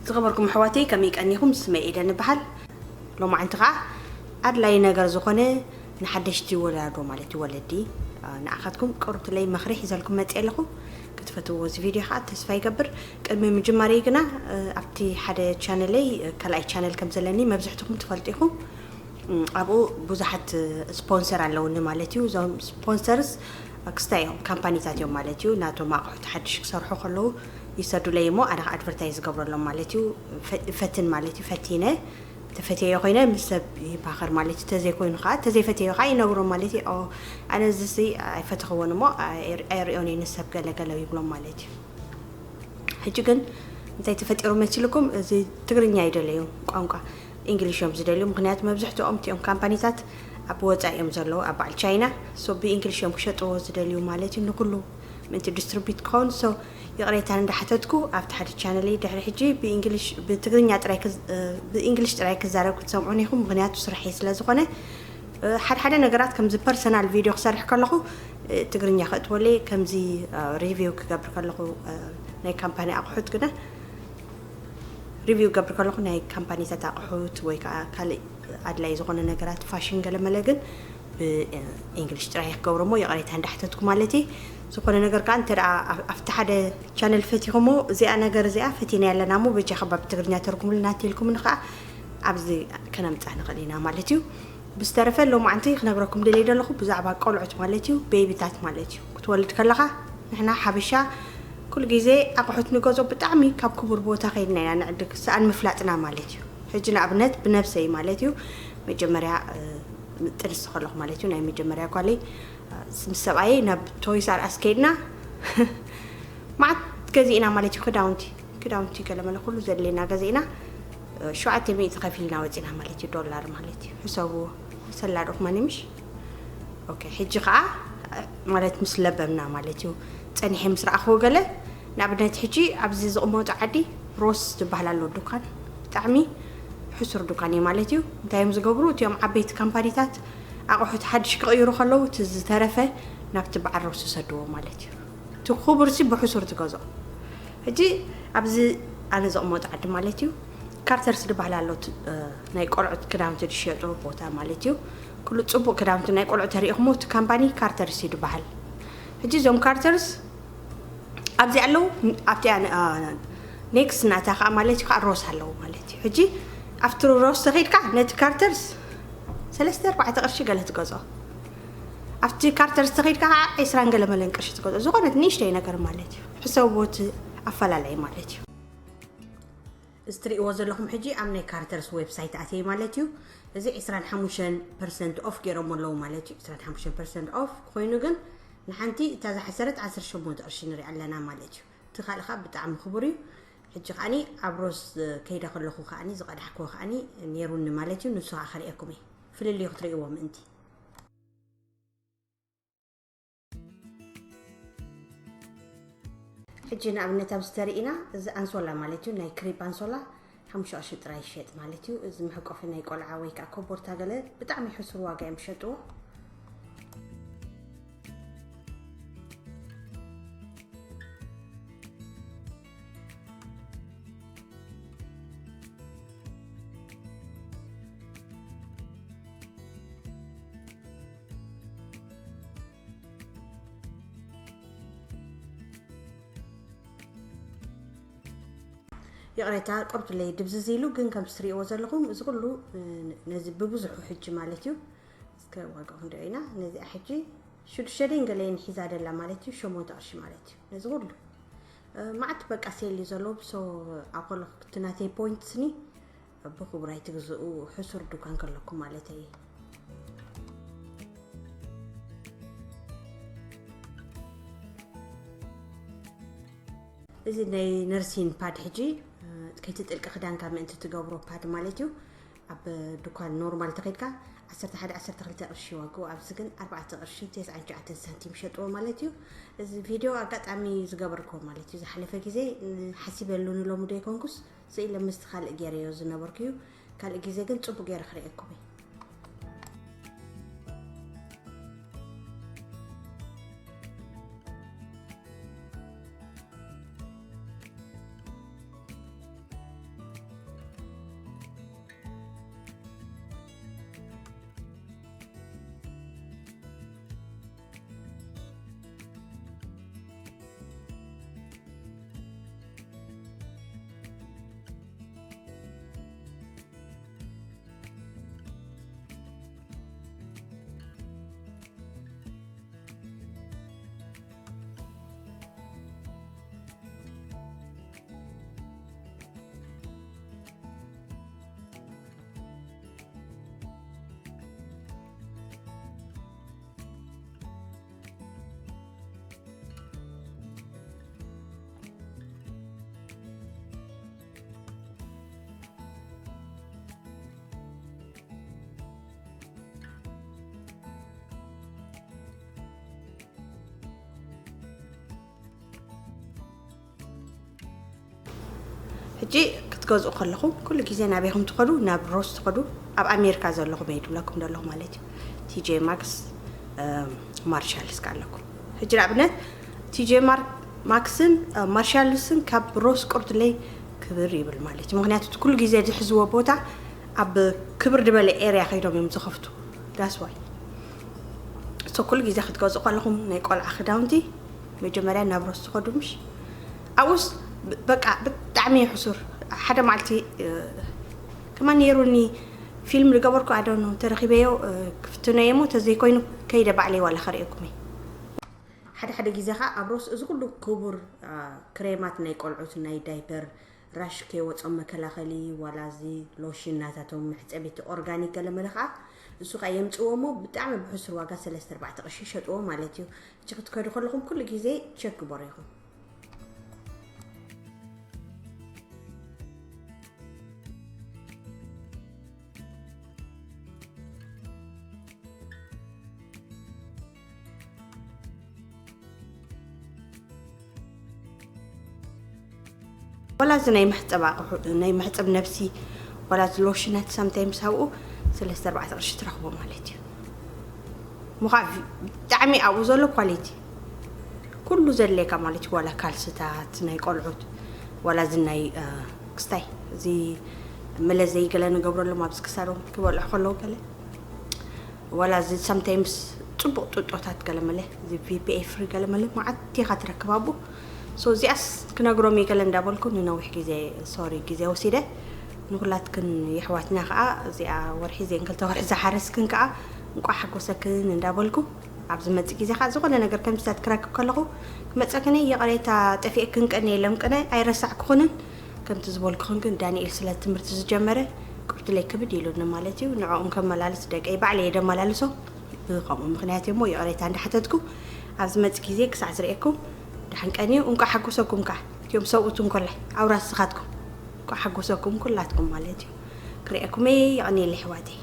ዝኸበርኩም ኣሕዋተይ፣ ከመይ ቀኒኹም? ስመይ ኤደን እበሃል። ሎማዓንቲ ኸዓ ኣድላይ ነገር ዝኾነ ንሓደሽቲ ወላዶ ማለት እዩ፣ ወለዲ፣ አ፣ ንኣኻትኩም ቅሩብትለይ ምኽሪ ሒዘልኩም መፅእ ኣለኹ። ክትፈትዎ እዚ ቪድዮ ኸዓ ተስፋ ይገብር። ቅድሚ ምጅማረይ ግና፣ እ፣ ኣብቲ ሓደ ቻነለይ፣ እ፣ ካልኣይ ቻነል ከም ዘለኒ መብዝሕትኹም ትፈልጡ ኢኹም። እም፣ ኣብኡ ብዙሓት፣ እ፣ ስፖንሰር ኣለውኒ ማለት እዩ። እዞም ስፖንሰርስ ክስታይ እዮም፣ ካምፓኒታት እዮም ማለት እዩ። ናቶም ኣቑሑት ሓድሽ ክሰርሑ ከለዉ ይሰዱለይ እሞ ኣነ ኸዓ ኣድቨርታይዝ ዝገብረሎም ማለት እዩ። ፈ-፣ ፈትን ማለት እዩ፣ ፈቲነ ተፈትየዮ ኮይነ ምስ ሰብ ይባኸር ማለት እዩ። ተዘይኮይኑ ኸዓ፣ ተዘይፈትየዮ ኸዓ ይነግሮ ማለት እዩ። ኦ፣ ኣነ እዚ ሲ ኣይፈተኽዎን እሞ ኣይ-፣ ኣይርእዮን እየ ንሰብ ገለ ገለ ይብሎም ማለት እዩ። ሕጂ ግን እንታይ ተፈጢሩ መሲልኩም? እዚ ትግርኛ ይደለዩ፣ ቋንቋ እንግሊሽ እዮም ዝደልዩ። ምኽንያቱ መብዝሕትኦም እቲኦም ካምፓኒታት ኣብ ወፃኢ እዮም ዘለዉ፣ ኣብ በዓል ቻይና። ሶ ብእንግሊሽ እዮም ክሸጥዎ ዝደልዩ ማለት እዩ፣ ንኩሉ ምእንቲ ዲስትሪቢዩት ክኸውን። ሶ ይቕሬታ እንዳሓተትኩ ኣብቲ ሓደ ቻነለይ ድሕሪ ሕጂ ብእንግሊሽ፣ ብትግርኛ ጥራይ ክዝ-፣ እ፣ ብእንግሊሽ ጥራይ ክዛረብ ክትሰምዑን ኢኹም፣ ምኽንያቱ ስራሐይ ስለ ዝኾነ። እ፣ ሓደ ሓደ ነገራት ከምዚ ፐርሰናል ቪድዮ ክሰርሕ ከለኹ፣ እ፣ ትግርኛ ከእትወለይ ከምዚ፣ እ፣ ሪቪው ክገብር ከለኹ፣ እ፣ ናይ ካምፓኒ ኣቑሑት ግና ሪቪው ክገብር ከለኹ ናይ ካምፓኒታት ኣቑሑት ወይ ከዓ ካልእ ኣድላይ ዝኾነ ነገራት ፋሽን ገለመለ ግን ብእንግሊሽ ጥራይ ክገብሮ እሞ ይቕሬታ እንዳሕተትኩ ማለት እዩ። ዝኾነ ነገር ከዓ እንተ ደኣ ኣብ-፣ ኣብቲ ሓደ ቻነል ፈቲኹሞ እዚኣ ነገር እዚኣ ፈቲና ኣለና እሞ በጃ ካብ ትግርኛ ተርጉምልና እንተኢልኩምኒ ከዓ ኣብዚ ከነምፅኣ ንኽእል ኢና ማለት እዩ። ብዝተረፈ ሎማዓንቲ ክነግረኩም ደልየ ዘለኹ ብዛዕባ ቆልዑት ማለት እዩ፣ ቤቢታት ማለት እዩ። ክትወልድ ከለኻ ንሕና ሓበሻ ኩሉ ግዜ ኣቑሑት ንገዝኦ ብጣዕሚ ካብ ክቡር ቦታ ከይድና ኢና ንዕድግ፣ ሰኣን ምፍላጥና ማለት እዩ። ሕጂ ንኣብነት ብነብሰይ ማለት እዩ፣ መጀመርያ፣ እ፣ ጥንሲ ከለኹ ማለት እዩ፣ ናይ መጀመርያ ጓለይ፣ እ፣ ምስ ሰብኣየይ ናብ ቶይስ ኣር ኣስ ከይድና መዓት ገዚእና ማለት እዩ። ክዳውንቲ፣ ክዳውንቲ ገለመለ ኩሉ ዘድልየና ገዚእና፣ እ፣ ሸውዓተ ሚእቲ ከፊልና ወፂና ማለት እዩ፣ ዶላር ማለት እዩ። ሕሰቡ፣ ሰላዶ ክማኒ ምሽ? ኦኬ፣ ሕጂ ኸዓ፣ እ፣ ማለት ምስ ለበምና ማለት እዩ፣ ፀኒሐ ምስ ረኣኽዎ ገለ፣ ንኣብነት ሕጂ ኣብዚ ዝቕመጡ ዓዲ ሮስ ዝበሃል ኣሎ ዱካን፣ ብጣዕሚ ሕሱር ዱካን እዩ ማለት እዩ። እንታይ እዮም ዝገብሩ? እቲኦም ዓበይቲ ካምፓኒታት ኣቑሑት ሓድሽ ክቕይሩ ከለዉ እቲ ዝተረፈ ናብቲ በዓል ሮስ ዝሰድዎ ማለት እዩ። እቲ ክቡርሲ ብሕሱር ትገዝኦ። ሕጂ ኣብዚ ኣነ ዘቕመጡ ዓዲ ማለት እዩ፣ ካርተርስ ዝበሃል ኣሎ፣ እ፣ ናይ ቆልዑት ክዳውንቲ ዝሸጡ ቦታ ማለት እዩ። ኩሉ ጽቡቕ ክዳውንቲ ናይ ቆልዑ ተሪኢኹሞ፣ እቲ ካምፓኒ ካርተርስ እዩ ዝበሃል። ሕጂ እዞም ካርተርስ ኣብዚ ኣለዉ፣ ኣብቲኣ፣ እ፣ ኔክስት ናታ ከዓ ማለት እዩ፣ ከዓ ሮስ ኣለዉ ማለት እዩ። ሕጂ ኣብቲ ሮስ ተኸይድካ ነቲ ካርተርስ ሰለስተ ኣርባዕተ ቅርሺ ገለ ትገዝኦ። ኣብቲ ካርተርስ ተኸይድካ ከዓ ዒስራን ገለ መለን ቅርሺ ትገዝኦ። ዝኾነት ንእሽተይ ነገር ማለት እዩ። ሕሰብዎ እቲ ኣፈላላይ ማለት እዩ። እዚ ትርእይዎ ዘለኹም ሕጂ ኣብ ናይ ካርተርስ ዌብሳይት ኣትየ ማለት እዩ። እዚ ዒስራን ሓሙሽተን ፐርሰንት ኦፍ ገይሮም ኣለዉ ማለት እዩ። ዒስራን ሓሙሽተን ፐርሰንት ኦፍ ኮይኑ ግን ንሓንቲ እታ ዝሓሰረት ዓሰርተ ሸሞንተ ቅርሺ ንሪኣ ኣለና ማለት እዩ። እቲ ካልእ ከዓ ብጣዕሚ ክቡር እዩ። ሕጂ ከዓኒ ኣብ ሮስ ከይደ ከለኹ ከዓኒ ዝቐዳሕክዎ ከዓኒ ነይሩኒ ማለት እዩ። ንሱ ከዓ ከርእየኩም እየ። ፍልልዩ ክትርእይዎ ምእንቲ። ሕጂ ንኣብነት ኣብዚ ተሪኢና እዚ ኣንሶላ ማለት እዩ፣ ናይ ክሪፕ ኣንሶላ ሓሙሽተ ቅርሺ ጥራይ ይሸጥ ማለት እዩ። እዚ መሕቆፊ ናይ ቆልዓ ወይ ከዓ ኮቦርታ ገለ ብጣዕሚ ሕሱር ዋጋ እዮም ዝሸጥዎ። ይቕሬታ፣ ቁርብትለይ ድብዝዝ ኢሉ፣ ግን ከም ትሪእዎ ዘለኹም እዚ ኩሉ፣ እ፣ ነዚ ብብዝሑ ሕጂ ማለት እዩ። እስከ ዋጋኡ ክንሪኦ ኢና። ነዚኣ ሕጂ ሽዱሽተ ደይን ገለይን ሒዛ ደላ ማለት እዩ፣ ሸሞንተ ቅርሺ ማለት እዩ። ነዚ ኩሉ፣ እ፣ መዓት በቃ ሴል እዩ ዘለዎ። ብሶ ኣብ ከለኹ እቲ ናተይ ፖይንት ስኒ ብኽቡር ኣይትግዝኡ፣ ሕሱር ዱካን ከለኩም ማለተይ። እዚ ናይ ነርሲን ፓድ ሕጂ፣ እ፣ ከይትጥልቂ ክዳንካ ምእንቲ ትገብሮ ፓድ ማለት እዩ። ኣብ ዱኳን ኖርማል ተኸይድካ ዓሰርተ ሓደ፣ ዓሰርተ ክልተ ቅርሺ ዋግኡ፣ ኣብዚ ግን ኣርባዕተ ቅርሺ ተስዓን ትሽዓተን ሳንቲም ይሸጥዎ ማለት እዩ። እዚ ቪድዮ ኣጋጣሚ ዝገበርክዎ ማለት እዩ። ዝሓለፈ ግዜ፣ እ፣ ሓሲበሉ ንሎሚ ዶ ኣይኮንኩስ፣ ስኢለ ምስቲ ካልእ ገይረዮ ዝነበርኩ እዩ። ካልእ ግዜ ግን ጽቡቅ ገይረ ክርእየኩም እየ። ሕጂ ክትገዝኡ ከለኹም ኩሉ ግዜ ናበይኹም ትኸዱ? ናብ ሮስ ትኸዱ። ኣብ ኣሜሪካ ዘለኹም እየ ድብለኩም ዘለኹ ማለት እዩ። ቲጄ ማክስ፣ ማርሻልስ ከ ኣለኩም። ሕጂ ንኣብነት ቲጄ ማር- ማክስን ማርሻልስን ካብ ሮስ ቁርድለይ ክብር ይብል ማለት እዩ። ምክንያቱ እቲ ኩሉ ግዜ ዝሕዝዎ ቦታ ኣብ ክብር ዝበለ ኤርያ ከይዶም እዮም ዝኸፍቱ። ዳስዋይ እሶ ኩሉ ግዜ ክትገዝኡ ከለኹም ናይ ቆልዓ ክዳውንቲ መጀመርያ ናብ ሮስ ትኸዱ ምሽ ኣብኡስ በቃ ብጣዕሚ ሕሱር ሓደ መዓልቲ ከማን ነይሩኒ። ፊልም ዝገበርኩ ኣደኑ ተረኪበዮ ክፍትነዮ ሞ ተዘይኮይኑ ከይደ ባዕለይ ዋላ ከርእየኩም እየ። ሓደ ሓደ ግዜ ከዓ ኣብ ሮስ እዚ ኩሉ ክቡር ክሬማት ናይ ቆልዑት ናይ ዳይፐር ራሽ ከይወፆም መከላኸሊ ዋላ እዚ ሎሽን ናታቶም መሕፀቢቲ ኦርጋኒክ ገለመለ ከዓ እሱ ከዓ የምፅዎ ሞ ብጣዕሚ ብሕሱር ዋጋ ሰለስተ ኣርባዕተ ቅርሺ ይሸጥዎ ማለት እዩ። እቺ ክትከዱ ከለኹም ኩሉ ግዜ ቸክ ግበሩ ኢኹም። ወላ እዚ ናይ መሕፀብ ኣቑሑ ናይ መሕፀብ ነብሲ ወላ እዚ ሎሽናት ሳምታይምስ ኣብኡ ሰለስተ ኣርባዕተ ቅርሺ ትረኽቦ ማለት እዩ። ምዃ ብጣዕሚ ኣብኡ ዘሎ ኳሊቲ ኩሉ ዘድልየካ ማለት እዩ። ዋላ ካልስታት ናይ ቆልዑት ዋላ እዚ ናይ ክስታይ እዚ መለዘይ ገለ ንገብረሎም ኣብዚ ክሳዶም ክበልዑ ከለዉ ገለ ዋላ እዚ ሳምታይምስ ፅቡቕ ጡጦታት ገለመለ እዚ ቪፒኤ ፍሪ ገለመለ መዓት ኢኻ ትረክብ ኣብኡ። ሶ እዚኣስ ክነግሮም እየ ገለ እንዳበልኩ ንነዊሕ ግዜ ሶሪ ግዜ ወሲደ። ንኩላትክን የሕዋትና ከዓ እዚኣ ወርሒ እዚአን ክልተ ወርሒ ዝሓረስክን ከዓ እንቋዕ ሓጎሰክን እንዳበልኩ ኣብ ዝመፅእ ግዜ ከዓ ዝኾነ ነገር ከምዚታት ክረክብ ከለኹ ክመፀክን እየ። ይቕሬታ ጠፊእክን ቅነ የለም ቅነ ኣይረሳዕኩኽንን። ከምቲ ዝበልኩኽን ግን ዳንኤል ስለ ትምህርቲ ዝጀመረ ቁርድለይ ክብድ ኢሉኒ ማለት እዩ። ንዕኦም ከመላልስ ደቀይ ባዕለይ እየ ደመላልሶ። ብኸምኡ ምኽንያት እሞ ይቕሬታ እንዳሓተትኩ ኣብ ዝመፅእ ግዜ ክሳዕ ዝርእየኩም ደሓን ቀንዩ። እንቋዕ ሓጎሰኩም ከዓ እቲኦም ሰብኡት እንኮላይ ኣውራስ ስኻትኩም እንቋዕ ሓጎሰኩም ኩላትኩም ማለት እዩ። ክርእየኩም እየ። የቐንየለይ ኣሕዋተይ።